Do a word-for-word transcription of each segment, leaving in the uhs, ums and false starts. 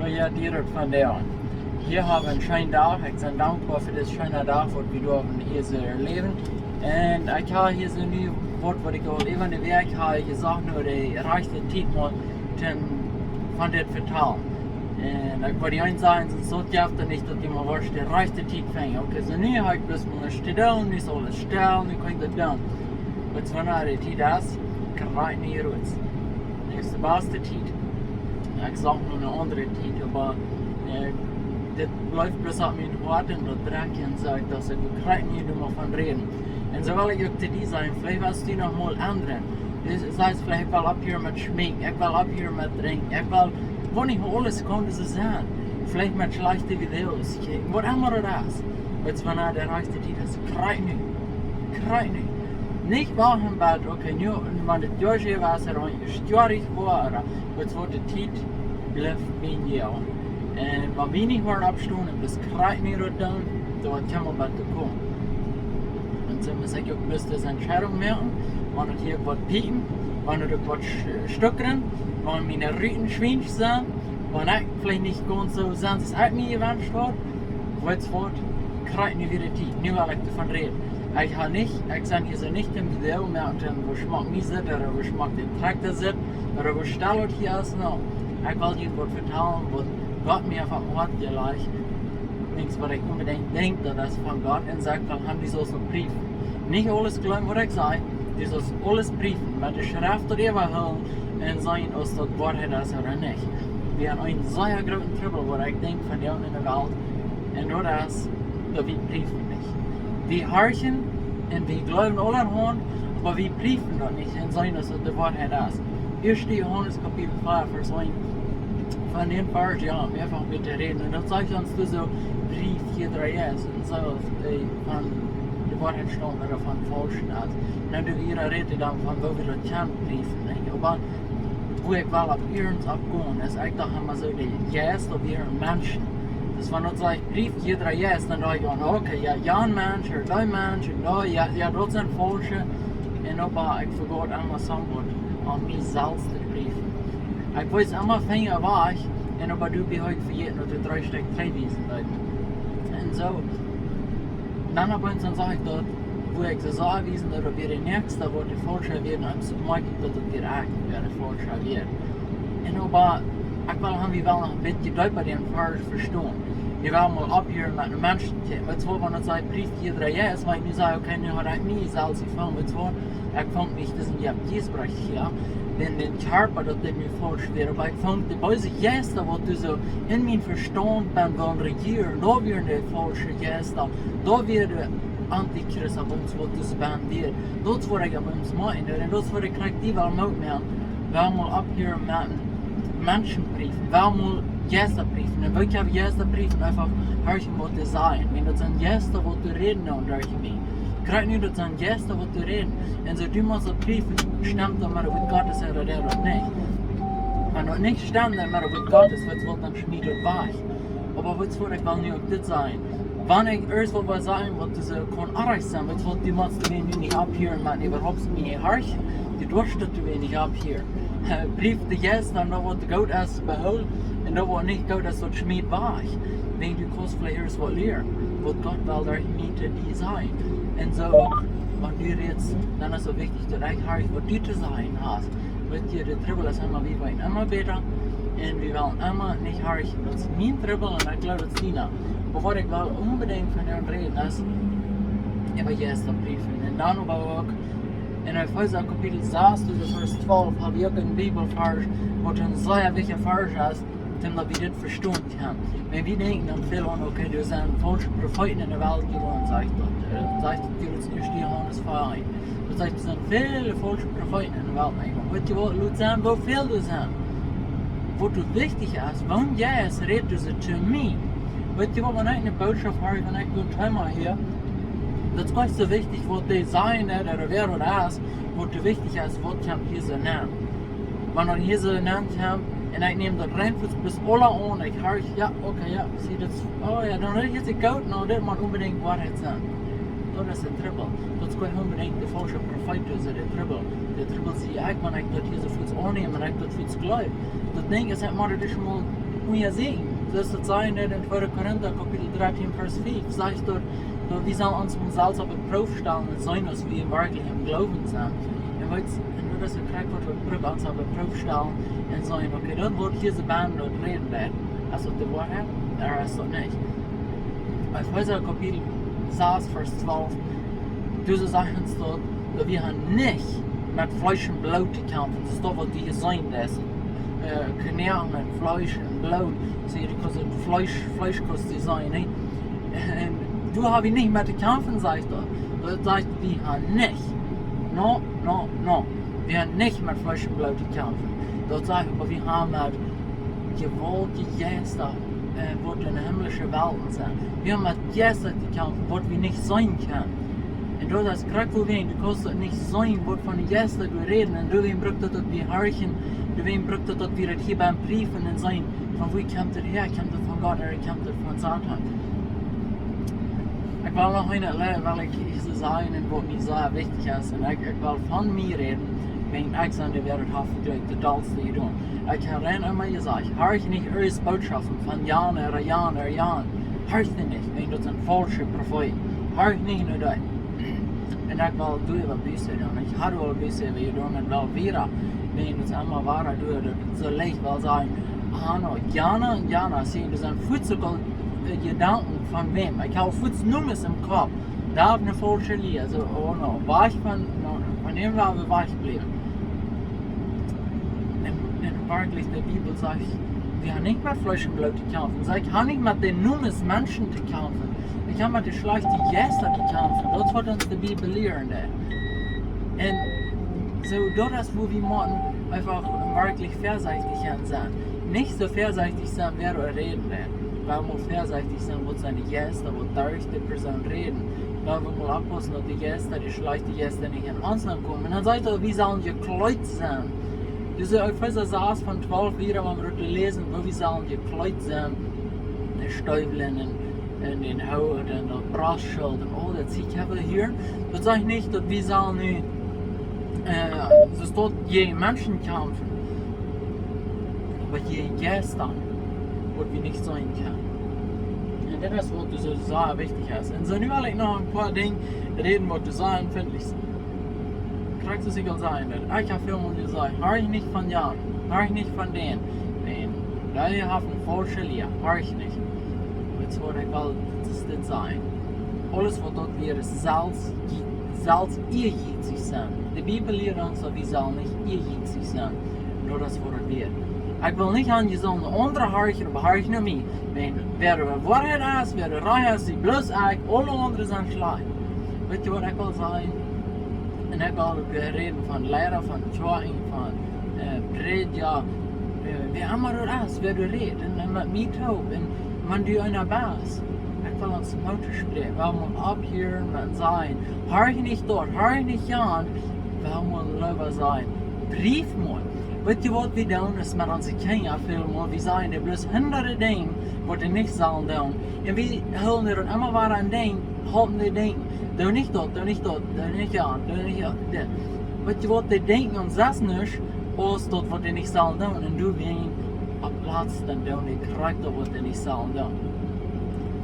Jo, die Rut von Deon. Hia hab wie een scheenen Dach. Ekj sie dankboa fa disen scheenen Dach, waut wie doa hia soo erläwen. Un ekj hab hia soo nu waut, waut ekj aul äwa de Wäakj hab jesajcht, nu de rajchte Tiet mol to, von dit vetalen. Un ekj wull die eent sajen, sest daut jeft daut nich, daut du mol woascht de rajchte Tiet finjen. Okay, soo nu hab ekj bloos mol nuscht to doonen, nu es aules stell, nu kaun ekj daut doonen. Oba wan de Tiet es, krakjt nu hia rut. Nu es de baste Tiet. Jo, ekj sach nu eene aundre Tiet, oba, äh, dit blift bloos opp mien Hoat un daut drekjt un sajcht, daut ekj krakjt nu doa mol von räden. Un soo well ekj uk to die sajen, veleicht woascht du noch mol endren. Du sajchst veleicht, ekj well opphieren met schmeeken, ekj well opphieren met drinkjen, ekj well, waut nich aules kaun soo sennen. Veleicht met schlajchte Videos kjikjen, waut emma daut es. Oba wan de rajchte Tiet es, krakjt nu. Krakjt nu. Nich wachten bat, okay, nu, wan dit Joa hia wia, es et aul stoakj woa, ooda waut, waut de Tiet blift bie die. Un wan wie nich woaren oppstonen, un bloos krakjt nu daut doonen, dan woat kjeenmol waut to komen. Un soo mott ekj uk bloos dise Entscheidunk moaken, wan et hia waut piepen, wan et uk waut sch-, stuckren, wan miene Ruten schwiensch sent, wan ekj veleicht nich gaunz soo sie, aus ekj mie jewenscht haud, weetst waut, krakjt nu wia de Tiet, nu well ekj doavon räden. Ekj hab nich, ekj sie hia soo nich em Video moaken, woo schmock mie sitt, ooda woo schmock de Trakta sitt, ooda woo stell et hia es, nä. Ekj well junt waut vetalen, waut Gott mie opp daut Hoat jelajcht. Nuscht, waut ekj onbedinjt denkj, daut es von Gott, un sajcht, von, du saust daut priefen. Nich aules jleewen, waut ekj saj, du saust aules priefen, met de Schreft doaräwa hoolen un seenen, aus daut Woarheit es ooda nich. Wie haben eenen sea grooten Trubbel, waut ekj denkj, vondoag enne Welt. Un daut es, daut wie priefen nich. Wie horchen un wie jleewen aulahaunt, oba wie priefen daut nich un seenen, aus daut de Woarheit es. Ieeschte Johanes Kapitel vea, Varsch eent. Von dän Varsch, jo, om eefach met to räden. Un daut sajcht ons, du soo, prief jieda Jeist. Un soo, äh, von de Woarheit staunt ooda von faulschen aus. Un dan doo wie hia räden dan von, woo wie daut kjennen priefen, nä? Oba wua ekj well opp ieescht oppgonen, es ekj docht emma soo, de Jeist, daut wieren Menschen. Dus wan daut sajcht, prief jieda Jeist, dan docht ekj aun, okay, jo, jo, een Mensch, ooda dee Mensch, ooda, jo, jo, daut sent faulsche. Un oba ekj vegoot emma soo waut aun mie selfst to priefen. Ekj wees emma Finja wajch, un oba doa bie haud ekj vejäten, daut doa dree Stekj trigj wiesen deeden. Un soo, dan opp eemol dan sach ekj daut, wua ekj soo sach wiesen, daut wia de näakjste, waut de faulsche wieren, un soo moakj ekj daut, daut wia ekj, wua de faulsche wieren. Un oba, ekj well haben, wie wellen noch een bät deepa dän Varsch vestonen. Wie wellen mol opphieren met de Menschen, weetst waut, wan daut sajcht, prief jieda Jeist, wan ekj nu saj, okay, nu hab ekj mie selfst jefungen, weetst waut, ekj funk nich, daut es een Jeist, hia, dän, dän Kjarpa, daut dit nu faulsch wia, oba ekj funk de beese Jeista, waut doa soo en mien Vestaunt benne wullen rejieren, daut wieren de faulsche Jeista, daut wia de Antichrist opp ons, waut doa benne wia. Daut es waut ekj opp ons meen, un daut es waut ekj krakjt die well moot moaken. Wie wellen mol opphieren met Menschen priefen, wie wellen mol Jeista priefen. Un woo kjenn wie Jeista priefen? Eefach horchen, waut dee sajen. Wan daut sent Jeista, waut doa räden, dan derch mie. Krakjt nu, daut sent Jeista, waut doa räden. Un soo, du motst daut priefen, stemt daut met daut Wuat Gottes ooda daut nich. Wan daut nich stemt met daut Wuat Gottes, weetst waut, dan schmiet et wajch. Oba weetst waut, ekj well nu uk dit sajen. Wan ekj ieescht waut well sajen, waut doa kaun oajch sennen, weetst waut, du motst die nu nich opphieren, mau äwahaupt nich horchen. Du doascht daut du nich opphieren. Äh, prief de Jeista, un daut waut goot es, behool, un daut waut nich goot es, daut schmiet wajch. Wan du kaust veleicht ieescht waut lieren, waut Gott well derch mie to die sajen. Un soo uk, wan du rätst, dan es et wichtich, daut ekj horch, waut du to sajen hast. Weetst, de Trubbel es emma, wie wellen emma bäta, un wie wellen emma nich horchen. Daut es mien Trubbel un ekj jleew, daut es diena. Oba waut ekj well onbedinjt von die räden, es äwa Jeista priefen. Un dan oba uk en Efeesa Kapitel sas, daut es Varsch twalf, hab ekj uk een Bibelvarsch, waut een sea wichtja Varsch es, daut wie dit vestonen kjennen. Wan wie denkjen dan väl aun, okay, doa sent faulsche Profeeten en de Welt jeworden, sajcht daut, äh, sajcht daut ieeschte Johanes vea eent. Daut sajcht, doa sent väl faulsche Profeeten en de Welt, mau weetst waut, lot sennen, woo väl doa sent. Waut doa wichtich es, wan Jeist rät, es et to mie. Weetst waut, wan ekj eene Botschaft hab, wan ekj een Thema hia, daut es nich soo wichtich, waut dee sajen, ooda wäa daut es, waut doa wichtich es, waut kjemt hia soo nenn. Wan daut hia soo nenn kjemt, un ekj näm daut rein, bloos aula aun, ekj horch, jo, okay, jo, see, daut es, oh jo, dan räd ekj goot, nä, dit mott onbedinjt Woarheit sennen. Daut es de Trubbel. Daut es nich onbedinjt de faulsche Profeet, daut es de Trubbel. De Trubbel sie ekj, wan ekj daut hia soo fuaz aunnäm un ekj daut fuaz jleew. Daut Dinkj es, ekj mott daut ieescht mol Mie seenen. Soo aus daut sajcht en tweede Korinta Kapitel dreizehn, Varsch fünf, sajcht doa, daut wie sellen ons selfst opp de Proow stalen un seenen, aus wie werkjlich em Gloowen sent. Un weet, un daut es krakjt waut wie brucken, ons opp de Proow stalen un seenen, okay, daut woat hia soo bie daut räden, daut es daut de Woarheit, ooda es daut nich? Efeesa Kapitel sas, Varsch twalf, doa sajcht ons daut, daut wie haben nich met Fleesch un Bloot to kjamfen, daut es daut waut wie seenen, daut es, äh, Knoaken un Fleesch un Bloot, soo, du kaust daut Fleesch, Fleesch kaust du seenen, nä? Un doa hab wie nich met to kjamfen, sajcht daut. Daut sajcht, wie haben nich. No, no, no. Wie haben nich met Fleesch un Bloot to kjamfen. Daut sajcht, oba wie haben met jewaultje Jeista, äh, waut en de himmlische Welten sent. Wie haben met Jeista to kjamfen, waut wie nich seenen kjennen. Un daut es krakjt woo wie, du kaust daut nich seenen, waut von de Jeista doa räden. Un doawäajen brukt daut, daut wie horchen, doawäajen brukt daut, daut wie daut hia bie priefen un seenen, von wua kjemt daut häa, kjemt daut von Gott ooda kjemt daut von Soton? Ekj well noch eene Läasch, well ekj hia soo sajen, un waut mie sea wichtich es, un ekj, ekj well von mie räden, wiels ekj sie dee, wäa daut haft jlikj daut dollste jedonen. Ekj hab rein emma jesajcht, horch nich äare Bootschoft von jan ooda jan ooda jan. Horch dee nich, wiels daut sent faulsche Profeeten. Horch nich no dee. Un ekj well doa äwa Buss doonen. Ekj hab aul Buss jedonen un well wieda. Wiels daut emma wada doa, daut soo leicht well sajen, ah, no, jana un jana, see, daut sent fuaz uk aul, äh, Jedanken von wäm. Ekj hab fuaz Nomes em Kopp. Daut es eene faulsche Lia. Soo, oh no, wajch von, no, von däm woa wie wajch bliewen. Un, un werkjlich, de Bibel sajcht, wie haben nich met Fleesch un Bloot to kjamfen. Soo, ekj hab nich met de Nomes Menschen to kjamfen. Ekj hab met de schlajchte Jeista to kjamfen. Daut es waut ons de Bibel lieren deit. Un soo, daut es woo wie motten eefach werkjlich väasechtich sennen. Nich soo väasechtich sennen, wäa doa räden deit. Wie motten väasechtich sennen, waut sent de Jeista, waut derch de Persoon räden. Wie motten oppaussen, daut de Jeista, de schlajchte Jeista nich en ons nenkomen. Un dan sajcht daut, wie sellen jekjleet sennen. Doa sajcht Efeesa sas von twalf wieda, wan wie daut läsen, woo wie sellen jekjleet sennen. De Steewlen un, un dän Hoot un daut Brostschilt un aul daut, see, ekj hab hia. Daut sajcht nich, daut wie sellen nu, äh, soo aus daut jäajen Menschen kjamfen. Oba jäajen Jeista, waut wie nich seenen kjennen. Un daut es waut soo sea wichtich es. Un soo, nu well ekj noch een poa Dinja räden, waut soo sea empfintlich sent. Krakjt soo aus ekj aul säd, ekj hab väl mol jesajcht, horch nich von jan, horch nich von dän. Nä, dee haft eene faulsche Lia, horch nich. Daut es waut ekj well, daut es dit sennen. Aules waut daut wia, es selfst, selfst ehrjietsich sennen. De Bibel lieet ons, daut wie sellen nich ehrjietsich sennen. Daut es waut et wia. Ekj well nich aun jesunde aundre horchen, oba horch no mie. Wiels wäa de Woarheit es, wäa de Rajcht es, see bloos ekj, aule aundre sent schlajcht. Weetst du waut ekj well sajen? Un ekj well uk räden von Liera, von Kjoakjen, von, äh, Prädja, äh, wäa emma daut es, wäa doa rät, un, un met mie toop, un wan du eena best, ekj well ons Moot toospräakjen, wie motten opphieren met sajen, horch nich doa, horch nich jan, wie motten leewa sajen, prief mol. Weetst du waut wie doonen, es met onse Kjinja väl mol, wie sajen dee bloos hundade Dinja, waut dee nich sellen doonen. Un wie hoolen dee daut emma wada aun denkjen, halpen dee denkjen, doo nich daut, doo nich daut, doo nich jan, doo nich jan, dit. Weetst du waut, dee denkjen aun selfst nuscht, aus daut waut dee nich sellen doonen. Un doawäajen opp latst dan doonen dee krakjt daut waut dee nich sellen doonen.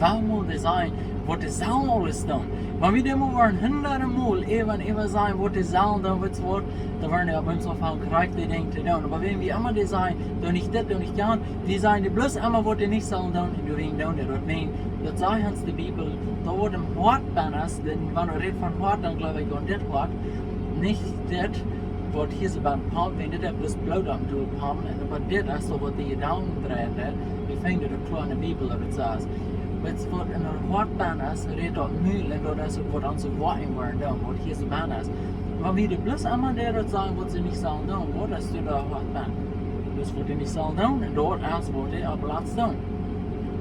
Wuarom well dee sajen, waut dee sellen aules doonen? Wan wie dee mol woaren hundade Mol äwa un äwa sajen, waut dee sellen doonen, weetst du waut, dan woaren dee opp eemol aunfangen krakjt dee Dinja to doonen. Oba wan wie emma dee sajen, doo nich dit, doo nich jan, dee sajen dee bloos emma, waut dee nich sellen doonen, un doawäajen doonen dee daut. Wan, daut sajcht ons de Bibel, daut waut em Hoat bennen es, dan wan wie räden von Hoat, dan gleew ekj aun dit Hoat, nich dit, waut hia soo bennen pompt, wan dit es bloos Bloot aum doa pompen, un oba dit es soo waut de Jedanken dreien, nä? Wie finjen daut kloa en de Bibel, daut et soo es. Weetst du waut, en daut Hoat bennen es, rät daut Mul, un daut es uk waut onse Woakjen woaren doonen, waut hia soo bennen es. Wan wie dee bloos emma dee daut sajen, waut see nich sellen doonen, waut es doa daut Hoat bennen? Daut es waut dee nich sellen doonen, un daut es waut dee opp latst doonen.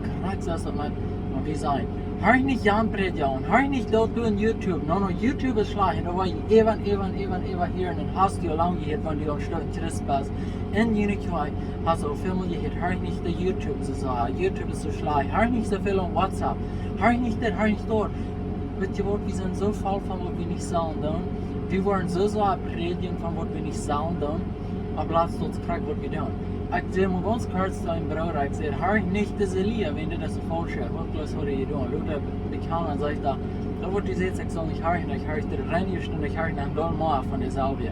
Krakjt soo es daut met, met wie sajen, horch nich jan Prädja aun, horch nich daut doa en YouTube. No, no, YouTube es schlajcht, un doa woa jie äwa un äwa un äwa un äwa hieren, un hast du aul lang jehieet, wan du aul een Stoot Christ best. En june Kjoakj hast du aul väl mol jehieet, horch nich de YouTube soo sea, YouTube es soo schlajcht, horch nich soo väl aun WhatsApp, horch nich dit, horch nich daut. Weetst du waut, wie sent soo voll von waut wie nich sellen doonen. Wie woaren soo sea prädjen von waut wie nich sellen doonen. Opp latst daut es krakjt waut wie doonen. Ekj säd mau gaunz kort to een Brooda, ekj säd: "Horch nich dise Lia, wiels dit es de faulsche, waut bloos woat jedonen." Lota bekjanen, sajcht hee: "Daut waut du sajchst, ekj saul nich horchen, ekj horch de reine Stund, ekj horch noch väl mea von deeselwje."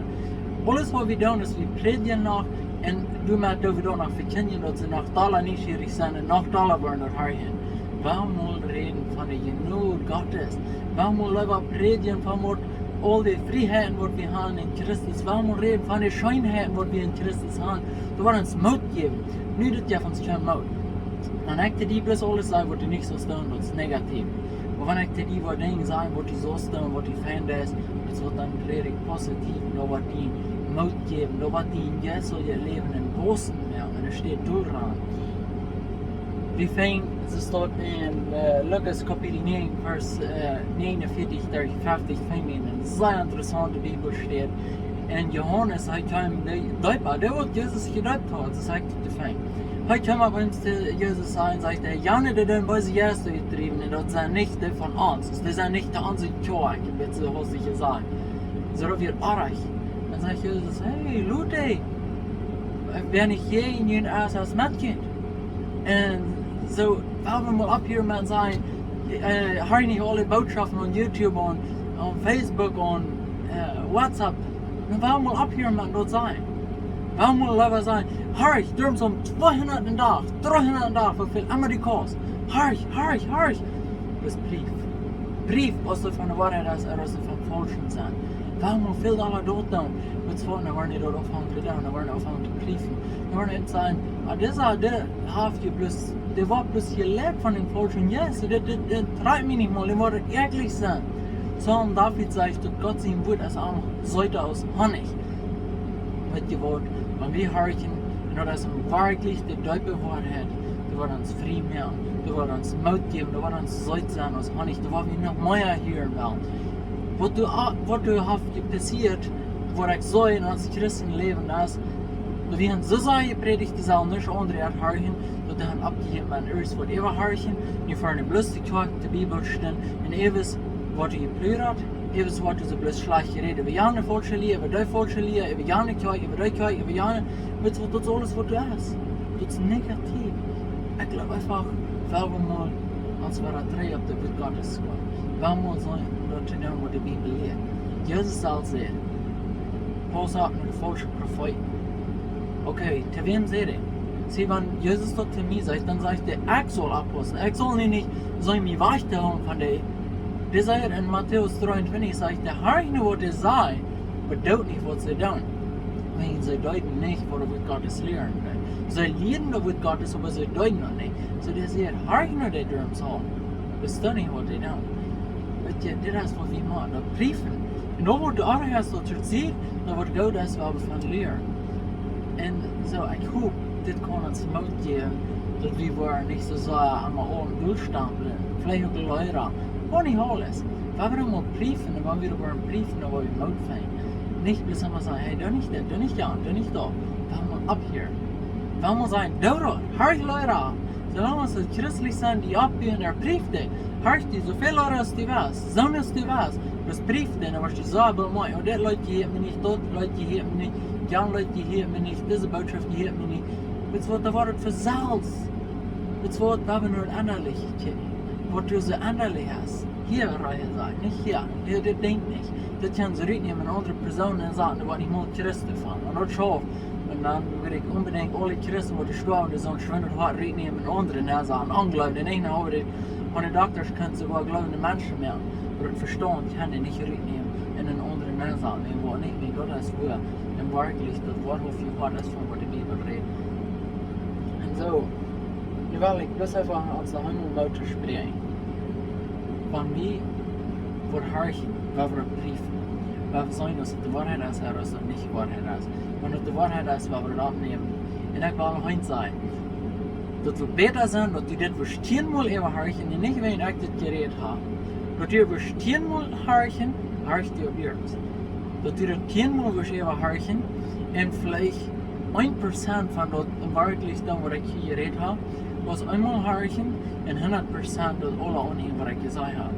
Aules waut wie doonen es, wie prädjen noch, un doamet doo wie dan noch vekjindjen, daut see noch dolla nieschierich sent un noch dolla woaren daut horchen. Wuarom räden von de Jnod Gottes? Wuarom leewa prädjen von waut, aul de Frieheiten waut wie haben en Christus? Wuarom räden von de Scheenheiten waut wie en Christus haben? Daut woat ons Moot jäwen. Nu, daut jeft ons kjeen Moot. Wan ekj to die bloos aules saj waut du nich saust doonen, daut es negativ. Oba wan ekj to die waut Dinja saj waut du saust doonen, waut du fein deist, daut woat dan räd ekj positiv, daut woat die Moot jäwen, daut woat die en Jeist saul je läwen un wausen moaken, un et steit doaraun. Wie finjen, see steit en, äh, Lukas Kapitel näajen, Varsch, äh, näajenunvieetich derch fefentwintich, finj wie eene sea interessaunte Bibelstäd. Un Johanes, hee kjeem, dee, deepa, dee waut Jesus jedeept haud, soo sajcht et de Feng. Hee kjeem opp eemol to Jesus aun un säd: "Jane, dee doonen beese Jeista utdriewen, un daut sent nich dee von ons. Daut sent nich dee onse Kjoakj, waut see haud sikj jesajcht." Soo daut wia oajch. Dan sajcht Jesus: "Hey, Lota, wäa nich jäajen junt es, es met junt." Un soo, wuarom mol opphieren met sajen, äh, horch nich aule Bootschoften opp YouTube, opp, opp Facebook, opp, äh, WhatsApp. Nu, wuarom mol opphieren met daut sajen? Wuarom mol leewa sajen: "Horch, doarom sent tweehundat en Dach, dreehundat en Dach, woo väl emma du kaust. Horch, horch, horch." Bloos prief. Prief, aus daut von de Woarheit es, ooda aus daut von faulschem sent. Wuarom mol väl dolla daut doonen? Waut fa, dan woaren dee daut aunfangen to doonen, dan woaren dee aunfangen to priefen. Dan woaren dee sajen: "Ah, dee sajcht, dee haft je bloos, dee woat bloos jelieet von dän faulschen Jeist. Dit, dit, dit triggt mie nich mol, dee woat eajentlich sennen." Psalm David sajcht, daut Gott sien Wuat es aul seeta aus Honnich. Weet jie waut, wan wie horchen, un daut es werkjlich de deepe Woarheit, daut woat ons frie moaken, daut woat ons Moot jäwen, daut woat ons seet sennen aus Honnich, daut woat wie noch mea hieren wellen. Waut doa, waut doa haft jepassieet, waut ekj saj en ons Christenläwen es, daut wie haben soo sea jeprädicht, dee sellen nuscht aundret horchen, daut dee haben oppjejäft met irjent waut äwa horchen, nu woaren dee bloos de Kjoakj, de Bibelstund, un äwent woat jepludert, äwent woat see bloos schlajcht jerät. Äwa jane faulsche Lia, äwa dee faulsche Lia, äwa jane Kjoakj, äwa dee Kjoakj, äwa jane, weetst waut, daut es aules waut doa es. Daut es negativ. Ekj jleew eefach, wuarom mol ons wada trigj opp de Wort Gottes komen. Wuarom mol soo daut to doonen waut de Bibel lieet. Jesus selfst säd: "Pauss opp met de faulsche Profeeten." Okay, to wäm säd hee? See, wan Jesus daut to mie sajcht, dan sajcht hee, ekj saul oppaussen. Ekj saul nu nich soo mie wajch to hoolen von dee. Dee sajcht en Matäus dreeuntwintich, sajcht hee: "Horcht no waut dee sajen, oba doot nich waut see doonen. Wiels see deeden nich waut de Wort Gottes lieet." See lieeden de Wort Gottes, oba see deeden daut nich. Soo, dee sajcht: "Horcht no dee doarom saul, oba doot nich waut dee doonen." Weetst, dit es waut wie motten, daut priefen. Un dan woat de Oarheit daut verzieht, dan woat Gott ons wada von lieren. Un soo, ekj hop, dit kaun ons Moot jäwen, daut wie woaren nich soo sea aun de aule Doolstampel, veleicht uk Liera, oba nich aules. Wan wie mol priefen, un wan wie woaren priefen, dan woa wie Moot finjen. Nich bloos emma sajen: "Hey, doo nich dit, doo nich daut, doo nich daut." Wan wie mol opphieren. Wan wie mol sajen: "Doo daut, horch Liera." Soo lang aus et christlich sent, dee opphieren, dee prief dee. Horch dee soo väl Liera aus du west, soo aus du west. Bloos prief dee, dan woascht du soo väl mea: "Oh, dit Leet jehieet mie nich, daut Leet jehieet mie nich, jan Leet jehieet mie nich, dise Botschaft jehieet mie nich." Weetst waut, dan woat et von selfst. Weetst waut, wan wie no daut Endaliche kjikjen, waut du soo endalich hast. Hia, Reihe sajen, nich hia. Hia, dit Dinkj nich. Dit kjennen see rutnämen, eene aundre Persoon, un sajen, doa woat nich mol Christ von. Un daut schauft. Un dan wudd ekj onbedinjt aule Christen waut stoawen, dee sellen schwind daut Hoat rutnämen, eene aundre nensaten. Onjleewlich, un ekj hab dit von de Doktasch kjennen soogoa jleewende Menschen moaken. Oba daut Vestaunt kaun dee nich rutnämen un eene aundre nensaten. Un waut nich, nä, daut es wua. Un werkjlich, daut woat opp je Hoat es von waut de Bibel rät. Un soo, nu well ekj bloos eefach aun ons Himmel Moot toospräakjen. Wan wie woaren horchen, woa wie daut priefen. Woa wie seenen, aus et de Woarheit es, ooda aus et nich de Woarheit es. Wan et de Woarheit es, woa wie daut oppnämen. Un ekj well noch eent sajen. Daut woat bäta sennen, daut du dit woascht tieenmol äwahorchen, un nich wäajen ekj dit jerät hab. Daut du woascht tieenmol horchen, horch du opp ieescht. Daut du daut tieenmol woascht äwahorchen, un veleicht een Prozent von daut werkjlich dan, waut ekj hia jerät hab, bloos eemol horchen, un hundat Prozent daut aula aunnämen, waut ekj jesajcht hab.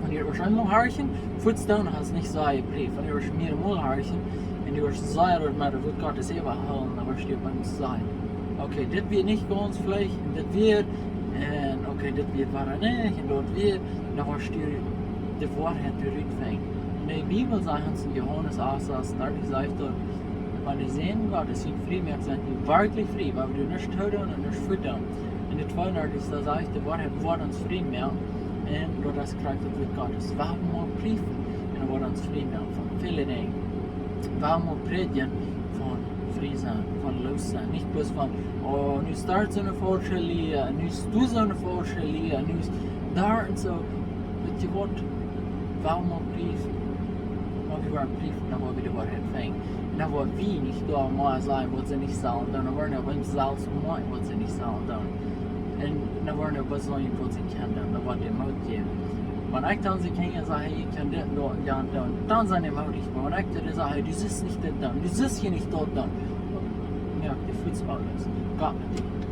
Wan du woascht eemol horchen, fuaz dan hast nich soo jeprieet. Wan du woascht mearemol horchen, un du woascht soo daut met daut Wuat Gottes äwahoolen, dan woascht du opp eemol sajen: Okay, dit wia nich gaunz veleicht, un dit wia, un okay, dit wia wada nich, un daut wia, dan woascht du de Woarheit doa rutfinjen. Un de Bibel sajcht ons en Johanes acht, sas, doa sajcht daut, wan de Sän Gottes junt frie moakt, sent jie werkjlich frie, wiels jie nuscht todoonen un nuscht vetalen. Un de tweeundartichste sajcht, de Woarheit woat ons frie moaken. Un daut es krakjt daut Wuat Gottes. Wuarom mol priefen? Un daut woat ons frie moaken von väle Dinja. Wuarom mol prädjen? Von frie sennen, von loos sennen. Nich bloos von, oh, nu start soone faulsche Lia, nu es doa soone faulsche Lia, nu es doa un soo. Weetst du waut? Wuarom mol priefen? Wan wie woaren priefen, dan woa wie de Woarheit finjen. Un dan woa wie nich doa mea sajen waut see nich sellen doonen. Dan woaren wie opp ons selfst moakjen waut see nich sellen doonen. Un dan woaren wie besonnen waut see kjennen doonen. Dan woat dee Moot jäwen. Wan ekj dan see kjenn sajen, hey, jie kjennen dit un daut un jant doonen, dan sent dee mootich. Oba wan ekj dee saj, hey, du sust nich dit doonen, du sust hia nich daut doonen, moak dee fuaz aules. Gott met die.